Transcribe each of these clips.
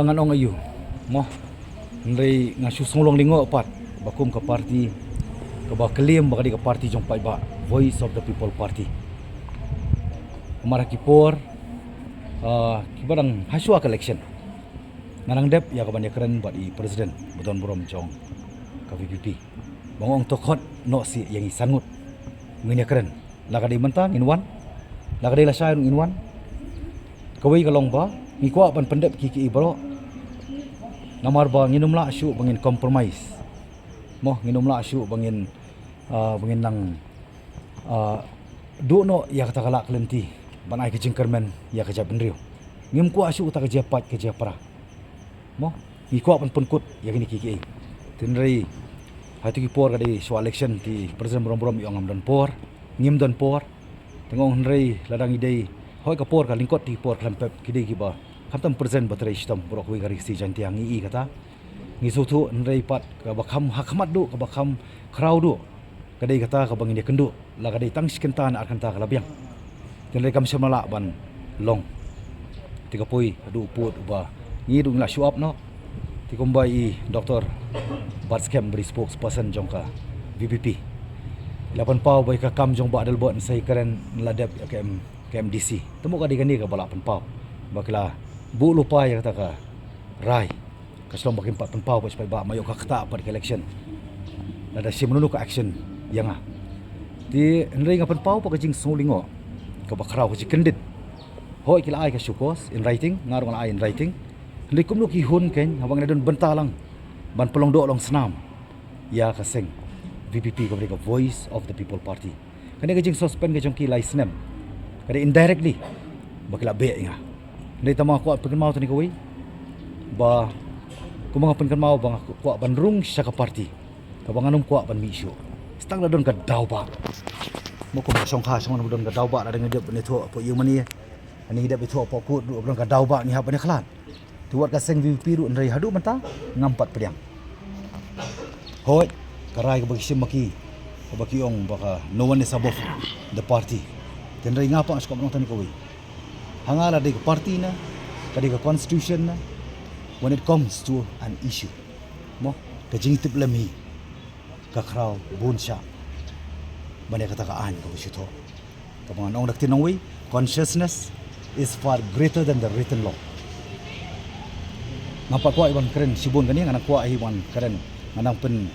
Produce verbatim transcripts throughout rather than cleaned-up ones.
Ngan ong aiu mo, hynrei nga shu sngewlong lyngngoh pat ba kum ka party kaba claim ba ka dei ka party jong paidbah, Voice of the People Party, namar ha ki por, ah, kiba dang hashwa ka election, nga dang dep ïa kaban ïakren bad i president ba don burom jong ka VPP. Ba nga ong to khot noh sih ïa ngi san ngut, ngin ïakren. La ka dei mynta ngin wan, la ka dei lashai ruh ngin wan. Kawei ka long ba ngi kwah ban pyndep ki ki baroh, namar ba ngin ym lah shuh ba ngin compromise mo, ngin ym lah shuh ba ngin, ah, ba ngin nang, ah, duh noh ïa kata ka lad ka lynti ban ai ka jingkyrmen ïa ka jaitbynriew. Ngim kwah shuh kata ka jia paid ka jia pra mo, ngi kwah ban pynkut ïa kine ki kiei. Hynrei ha kito ki por ka dei shwa election, te president burom burom i ong ngam don por, ngim don por. Te nga ong hynrei lada ngi dei, hoi ka por ka lyngkot, te ki por khlem pep ki dei kiba khamtam president ba trei shitom baroh kawei ka Ri Khasi Jaiñtia, ngi i kata. Ngi sngewthuh, hynrei pat kaba kham ha khmat duh, kaba kham khraw duh, ka dei kata kaba ngin ïakynduh la ka dei tang shi kynta ne ar kynta ka la biang. Te hynrei kam shym la lah ban long. Te ka poi haduh u pud uba ngi duh ngi la shu ap noh. Te kumba i Doctor Batskhem ba dei spokesperson jong ka VPP, i la pynpaw ba ïa ka kam jong Bah Adelbert Nongsan Kren la dep ïa ka M, ka MDC. Te mo ka dei kane kaba la pynpaw ba ki la buh lypa ïa kata ka rai. Ka shlong ba kim pat pynpaw pat sha paidbah, ma ïoh ka ktah pat ka election, lada shim mano mano ka action ïa nga. Te hynrei nga pynpaw pat ka jingsngew lyngngoh kaba khraw, ka jingkyndit. Hooid ki la ai ka show cause in writing, nga ruh nga la ai in writing. Hynrei kumno ki hun keiñ haba ngi la don bynta lang ban pynlong doh long snam ïa ka seng VPP kaba dei ka Voice of the People Party. Kane ka jingsuspend ka jong ki lai snem ka dei indirectly ba ki la beh ïa nga. Hynrei tang ba nga kwah pynkynmaw tang kawei ba, kumba nga pynkynmaw ba nga kwah ban rung sha ka party kaba ngan ym kwah ban mih shuh. Tang la don ka daw ba mo, kumba shongkha shongkha don ka daw ba, lada ngi dep ban ïathuh hapoh ïingmane, ngi dep ïathuh hapoh kut ruh, don ka daw ba ngi hap ban ïakhlad. Te wat ka seng VPP ruh hynrei haduh mynta ngam pat pdiang. Hooid ka rai kaba ki shim ma ki, kaba ki ong ba ka no one is above the party. Te hynrei nga pat nga sngewbha ban ong tang kawei. Ha nga la dei ka party ne ka dei ka constitution ne, when it comes to an issue mo, ka jingtip lem hi ka khraw bun shah ban ïa kata ka aiñ kaba shu thoh. Kaba ngan ong da ka ktien nongwei, consciousness is far greater than the written law. Ngam pat kwah ban kren shibun kane, nga dang kwah hi ban kren, nga dang pyn,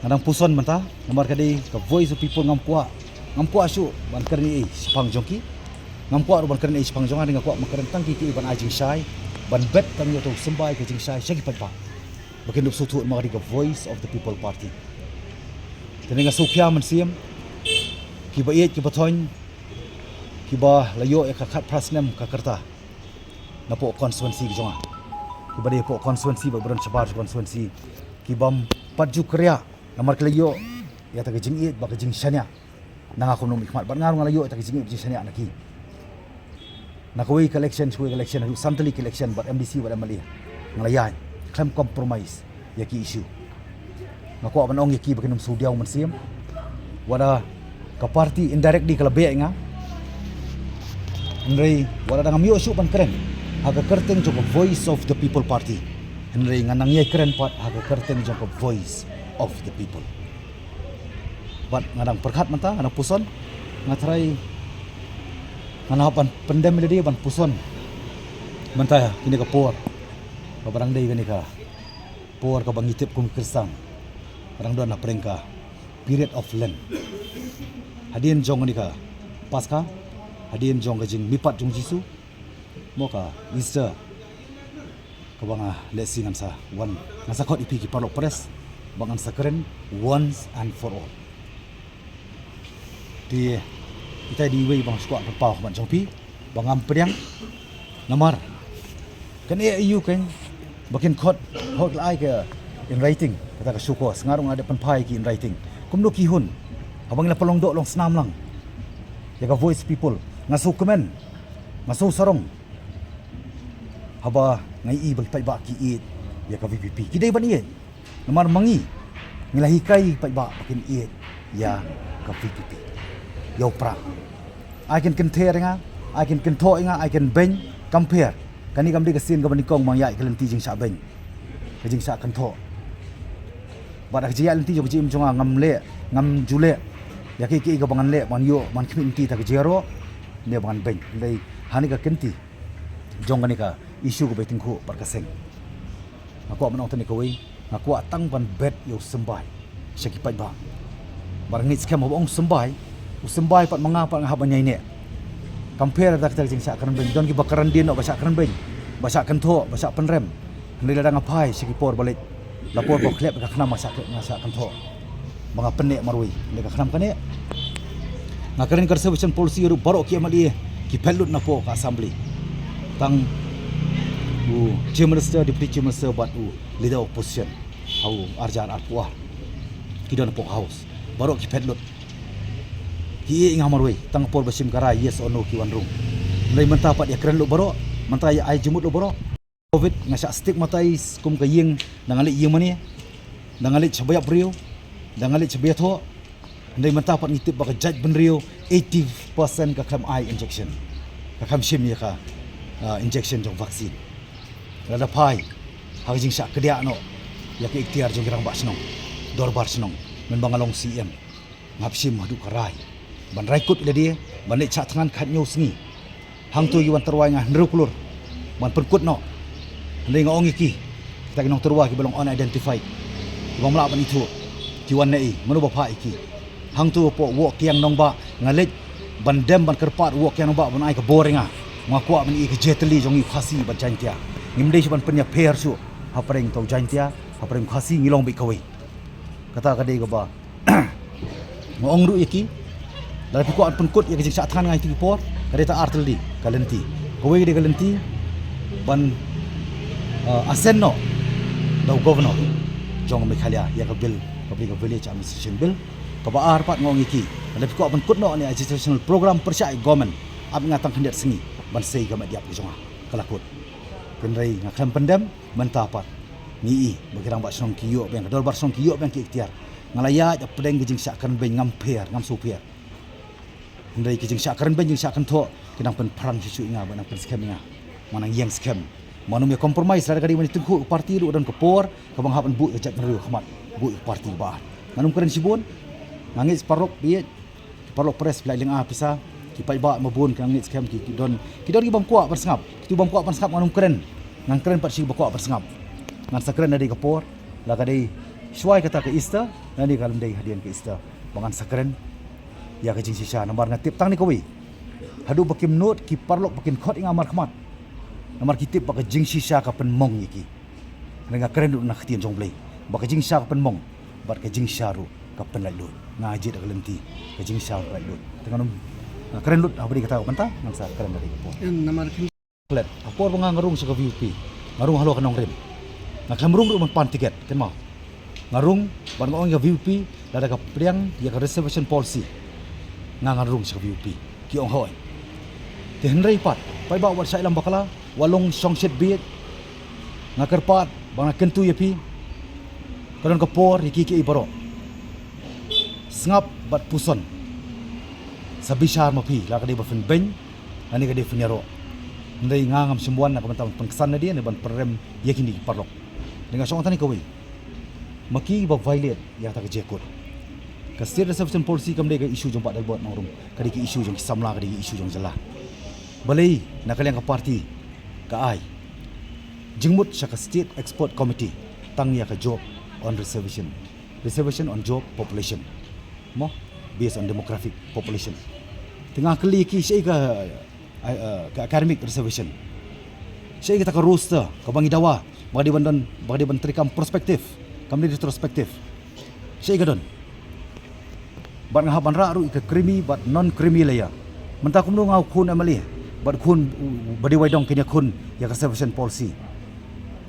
nga dang puson mynta namar ka dei ka Voice of People, ngam kwah, ngam kwah shuh ban kren ei shaphang jong ki. Ngam kwah ruh ban kren ei shaphang jong nga, nga kwah ban kren tang ki ki ban ai jingshai, ban bet tang ïa uto u symbai ka jingshai sha ki paidbah ba kin dup sngewthuh namar ka dei ka Voice of the People Party. Te nga sngewkhia mynsiem kiba ïeit kiba thoiñ kiba la ïoh ïa ka khatphra snem ka rta napoh constituency ka jong nga, kiba dei hapoh constituency bad ba don shabar constituency, kibym pat ju kyrïah namar ki la ïoh ïa kata ka jingïeit bad ka jingshaniah na nga kum u nongmihkhmat, bad nga ruh nga la ïoh ïa kata ka jingïeit jingshaniah na ki. Na kawei ka election sha kawei ka election, haduh san tylli ki election bad MDC bad MLA, nga la ïaid khlem compromise ïa ki issue. Nga kwah ban ong ïa ki ba kin ym sngewdiaw mynsiem. Wat la ka party indirectly ka la beh ïa nga, hynrei wat la dang ngam ïoh shuh ban kren ha ka kyrteng jong ka Voice of the People Party, hynrei ngan nang ïai kren pat ha ka kyrteng jong ka Voice of the People. Bad nga dang pyrkhat mynta, nga dang puson, nga tharai ngan hap ban pyndem ïa lade ban puson mynta ïa kine ka por kaba dang dei kane ka por kaba ngi tip kum ki Khristan ka dang don hapdeng ka period of Lent. Hadien jong kane ka Paska, hadien jong ka jingmihpat jong Jisu, mo ka Easter, kaba nga lehse ngan sa wan, ngan sa khot ïa phi ki paralok press ba ngan sa kren once and for all. Te ita i dei iwei ba nga shu kwah pynpaw ha khmat jong phi ba ngam pdiang. Namar kane aiu keiñ ba kin khot, hooid la ai ka in writing kata ka show cause, nga ruh nga dep pynphai ki in writing. Kumno ki hun haba ngi la pynlong doh long snam lang ïa ka Voice People, nga sngewkmen, nga sngewsarong haba nga ïohi ba ki paidbah ki ïeit ïa ka VPP. Ki dei ban ïeit namar ma ngi ngi la hikai ïa ki paidbah ba kin ïeit ïa ka VPP, ïa u Prah. Ai kin kynther ïa nga, ai kin kynthoh ïa nga, ai kin beiñ, kam pher. Kane kam dei ka sien kaba nyngkong ba nga ïaid ka lynti jingshah beiñ, ka jingshah kynthoh. Bad ha ka jingïaid lynti jong ka jingim jong nga ngam leh, ngam ju leh ïa kiei kiei kaba ngan leh ban ïoh ban khmih lynti ïa ka jingïaroh ne ba ngan beiñ. Hynrei ha kane ka kynti jong kane ka issue kaba tyngkhuh bad ka seng, nga kwah ban ong tang ïa kawei, nga kwah tang ban bet ïa u symbai sha ki paidbah. Bad nga ngeit skhem haba ong symbai, u symbai pat ma nga pat nga hap ban ïaineh. Kam pher da kata ka jingshah kren beiñ, don kiba kren dien noh ba shah kren beiñ, ba shah kynthoh, ba shah pynrem. Hynrei lada nga phai sha ki por ba leit, la por ba khlep ka khnam nga shah, nga shah kynthoh ba nga pynneh marwei. Hynrei ka khnam kane nga kren ka reservation policy ruh, baroh ki M L A ki phet lut napoh ka assembly. Tang u Chief Minister, Deputy Chief Minister bad u Leader of Opposition ha u arhajar arphew ar ki don napoh ka House. Baroh ki phet lut. Ki ïeh ïa nga marwei, tang ka por ba shim ka rai yes or no ki wan rung. Hynrei mynta pat ïakren lut baroh, mynta ïa ai jingmut lut baroh. Covid nga shah stigmatize kum ka ïing, da nga leit ïing mane, da nga leit shaba ïap briew, da nga leit shaba ïathoh. Hynrei mynta pat ngi tip ba ka jaitbynriew eighty percent ka khlem ai injection, ka khlem shim ïa ka, ah, injection jong vaccine. Lada phai ha ka jingshah kdiah noh ïa ka iktiar jong ki rangbah shnong, dorbar shnong, mynba nga long C M, nga hap shim haduh ka rai ban rai kut ïa lade ban leit shah thngan khathynñiew sngi. Hangto ki wan tyrwa ïa nga hynriew klur ban pynkut noh. Hynrei nga ong ïa ki, kita ki nongtyrwa kiba long unidentified, ki bym lah ban ithuh, ki wan naei, mano ba phah ïa ki. Hangto hapoh Woh Kiang Nongbah nga leit ban dem ban kyrpad Woh Kiang Nongbah ban ai ka bor ïa nga. Nga kwah ban ïohi ka jingïatylli jong ngi u Khasi bad Jaintia. Ngim dei shuh ban pynïapher shuh hapdeng uta u Jaintia, hapdeng u Khasi, ngi long beit kawei. Kata ka dei kaba nga ong ruh ïa ki, lada phi kwah pynkut ïa ka jingshah thngan nga ïa ki por, ka dei ta ar tylli ka lynti. Kawei ka dei ka lynti ban, uh, assent noh da u Governor jong Meghalaya ïa ka bill kaba dei ka Village Administration Bill. Kaba ar pat nga ong ïa ki, lada phi kwah pynkut noh ïa ka agitation program pyrshah ïa ka government, ap ïa nga tang khyndiat sngi ban sei ka met ïap ka jong nga, ka la kut. Hynrei nga khlem pyndem. Mynta pat ngi i ba ki rangbah shnong ki ïoh biang, ka dorbar shnong ki ïoh biang ki iktiar. Nga la ïaid hapdeng ka jingshah kren beiñ, ngam pher, ngam shu pher. Hynrei ka jingshah kren beiñ, jingshah kynthoh, ki nang pynphrang shuh shuh ïa nga, ba nang pynskhem ïa nga. Nga nang ïeng skhem. Mano ym ïa compromise, lada ka dei ban ïa tyngkhuh ka party ruh, don ka por kaba nga hap ban buh ïa ka jaitbynriew ha khmat, buh ïa ka party ba ar. Ngan ym kren shibun. Nga ngeit paralok ba ïeit, paralok press, phi la lynga pisa, ki paidbah ma bun, nga ngeit skhem ki, ki don, ki don ki bym kwah ban sngap. Kitu bym kwah ban sngap ngan ym kren. Ngan kren pat sha ki ba kwah ban sngap. Ngan sa kren lada dei ka por, la ka dei shuwa ïa kata ka Easter, lane ka lym dei hadien ka Easter, ba ngan sa kren ïa ka jingshisha. Namar nga tip tang ne kawei, haduh ba kim nud ki paralok ba kin khot ïa nga markhmat, namar ki tip ba ka jingshisha ka pynmong ïa ki. Hynrei nga kren ruh na ka ktien jong U Blei ba ka jingshisha ka pynmong bad ka jingshisha ruh ka pynlait lut. Nga jied ha ka lynti ka jingshisha ka pynlait lut. Te ngan ym, nga kren lut ha ba dei kata ka bynta, ngan sa kren ha ka dei ka por. Klet, ha por ba nga, nga rung sha ka V P P, nga rung halor ka nongrim. Nga khlem rung ruh ban pan tiket, kynmaw. Nga rung bad nga ong ïa ka V P P, lada ka pdiang ïa ka reservation policy, nga ngan rung sha ka V P P. Ki ong hooid. Te hynrei pat, paidbah, wat shah ïalam bakla, wat long shongshit bieit. Nga kyrpad bad nga kyntu ïa phi, ka don ka por ïa ki kiei baroh. Sngap bad puson. Sa bishar ma phi, la ka dei ba phin beiñ, lane ka dei phin ïaroh. Hynrei nga ngam shym wan na ka bynta ban pynksan lade ne ban pynrem ïa kine ki paralok. Hynrei nga shong tang ne kawei, ma ki ba violate ïa kata ka jingkut. Ka State Reservation Policy kam dei ka issue jong Bah Dalbert Nongrum, ka dei ka issue jong ki samla, ka dei ka issue jong jylla. Balei na ka liang ka party ka ai jingmut sha ka State Expert Committee tang ïa ka job on reservation, reservation on job population, mo, based on demographic population. Te nga kylli ki, shaei ka, ai, eh, ka academic reservation? Shaei kata ka roster kaba ngi dawa ba ka dei ban don, ba ka dei ban treikam prospective, kam dei retrospective? Shaei ka don? Bad nga hap ban rah ruh ïa ka creamy bad non creamy layer. Mynta kumno nga u khun M L A bad khun, uh, ba dei Waidong kin ïakhun ïa ka reservation policy?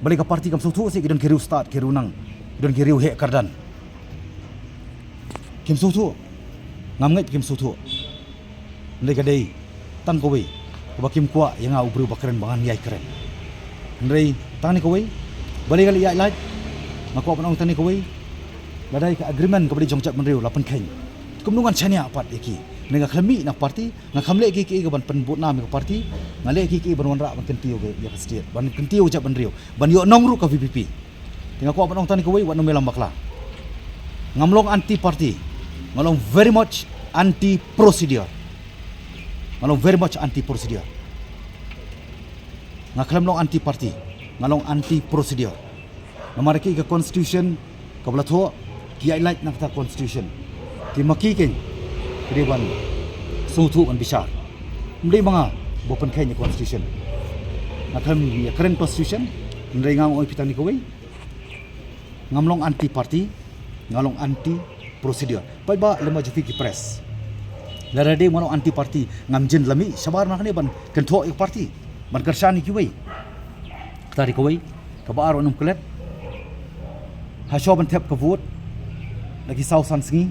Balei ka party kam sngewthuh seh, ki don ki riewstad, ki riewnang, ki don ki riewheh kyrdan? Kim sngewthuh. Ngam ngeit kim sngewthuh. Hynrei ka dei tang kawei kaba kim kwah ïa nga u briew ba kren ba ngan ïai kren. Hynrei tang ne kawei, balei ka leh ïaid lait? Nga kwah ban ong tang ne kawei, la dei ka agreement kaba dei jong jaitbynriew la pynkheiñ, kumno ngan shaniah pat ïa ki? Nga khlem mih na party, nga khlem leh kiei kiei ban pynbud nam ïa ka party, nga leh kiei kiei ban wanrah ban kyntiew ïa ka state, ban kyntiew ïa ka jaitbynriew, ban ïoh nong ruh ka VPP. Te nga kwah ban ong tang kawei, wat nym ïalam bakla. Ngam long anti party, nga long very much anti procedure. Nga long very much anti procedure. Nga khlem long anti party, nga long anti procedure. Namar ki ka constitution kaba la thoh, ki ïaid lait na kata constitution. Te ma ki keiñ ki dei ban sngewthuh ban bishar. Ym dei ma nga ba pynkheiñ ïa constitution. Nga khlem ïakren constitution. Hynrei nga ong ïa phi tang kawei, ngam long anti party, nga long anti procedure. Paidbah lem bad jong phi ki press, lada dei ma nga long anti party, ngam jin la mih shabar na kane ban kynthoh ïa ka party, ban kyrshan ïa kiwei. Kata dei kawei. Kaba ar, wat nym klet. Hashwa ban thep ka vote da ki saw san sngi,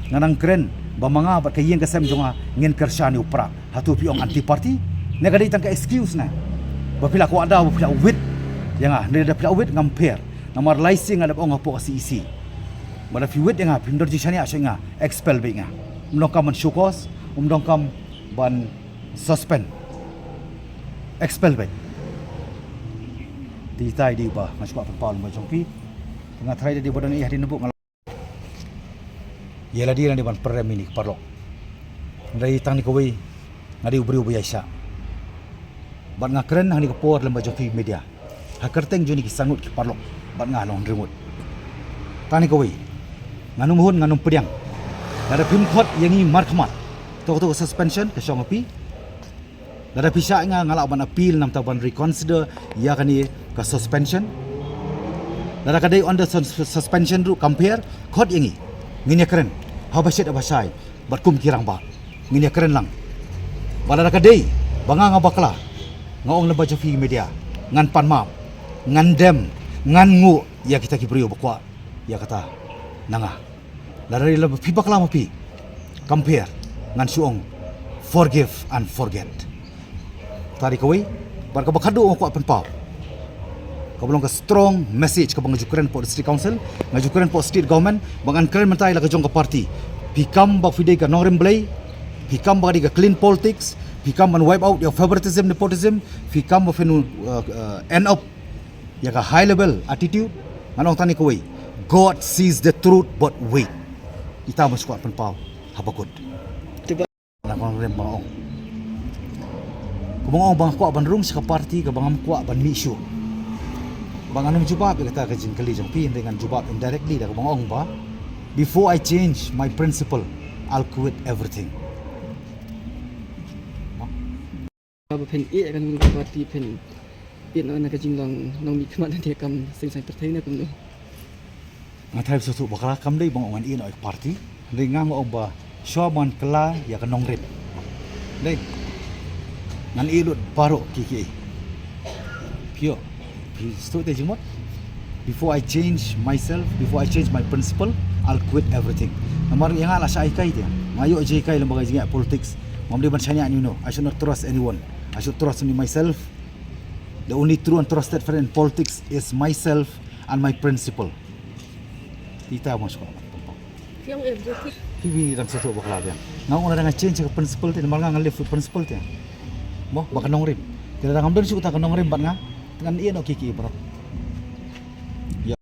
nga nang kren ba ma nga bad ka ïing ka sem jong nga ngin kyrshan ïa u Prah. Hato phi ong anti party? Ne ka dei tang ka excuse ne ba phi la kwah da ba phi la wit ïa nga? Ne da phi la wit ngam pher. Namar lai sien nga dep ong hapoh ka CEC ba da phi wit ïa nga, phim don jingshaniah sha nga, expel beit nga. Ym donkam ban show cause, ym donkam ban suspend, expel beit. Te ita i dei ba nga shu kwah pynpaw lem bad jong phi. Nga tharai da dei ba don ei hadien na buk nga ïa lade lade ban pynrem ïa kine ki paralok. Hynrei tang kane kawei, nga dei u briew ba ïaishah bad nga kren ha kane ka por lem bad jong phi media, ha kyrteng jong kine ki san ngut ki paralok bad nga long hynriew ngut. Tang kane kawei, ngan ym hun, ngan ym pdiang. Lada phim khot ïa ngi markhmat, to to ka suspension ka shong ha phi. Lada phi shah ïa nga, nga lah ban appeal namar ban reconsider ïa kane ka suspension. Lada ka dei under sus-, suspension ruh kam pher, khot ïa ngi, ngin ïakren haba shit haba shai bad kum ki rangbah, ngin ïakren lang. Bad lada ka dei ba nga nga bakla, nga ong lem bad jong phi media, ngan pan map, ngan dem, ngan nguh ïa kita ki briew ba kwah ïa kata na nga. Lada dei lem ba phi bakla ma phi, kam pher, ngan shu ong, forgive and forget. Kata dei kawei. Bad kaba khatduh nga kwah pynpaw, kaba long ka strong message kaba nga ju kren hapoh District Council, nga ju kren hapoh State Government, ba ngan kren mynta ïa la ka jong ka party. Phi kam ba phi dei ka nongrim Blei, phi kam ba dei ka clean politics, phi kam ban wipe out ïa ka favoritism, nepotism, phi kam ba phin, uh, uh, end up ïa ka high level attitude. Ngan ong tang kawei, God sees the truth but wait. Ita ma shu kwah pynpaw haba kut. Nga kwah rem ba nga ong, kumba nga ong ba nga kwah ban rung sha ka party kaba ngam kwah ban mih shuh. Ba ngan ym jubab ïa kata ka jingkylli jong phi, hynrei ngan jubab indirectly da kaba nga ong ba, before I change my principle, I'll quit everything. Ba phin ïeh ïa kane ka party, phin ïeh noh na ka jinglong nongmihkhmat na ka kam seng saiñ pyrthei ne kumno? Nga tharai sngewthuh bakla, kam dei ba nga ong ngan ïeh noh ïa ka party. Dei nga, nga ong ba shuwa ban kylla ïa ka nongrim, dei ngan ïeh lut baroh kiei kiei. Phi ïoh, phi sngewthuh te jingmut? Before I change myself, before I change my principle, I'll quit everything. Namar ïa nga la shah hikai te, nga ïoh jinghikai lem bad ka jingïaid politics. Ngam dei ban shaniah ïa uno. I should not trust anyone. I should trust only myself. The only true and trusted friend in politics is myself and my principle. Ita mo shuwa. Phi ong eh, phi dang sngewthuh bakla biang. Nga ong lada nga change ka principle te, namar nga nga live with principle te. Mo, ba ka nongrim. Te lada ngam don shuh kata ka nongrim bad nga, te ngan ïeh noh kiei kiei baroh.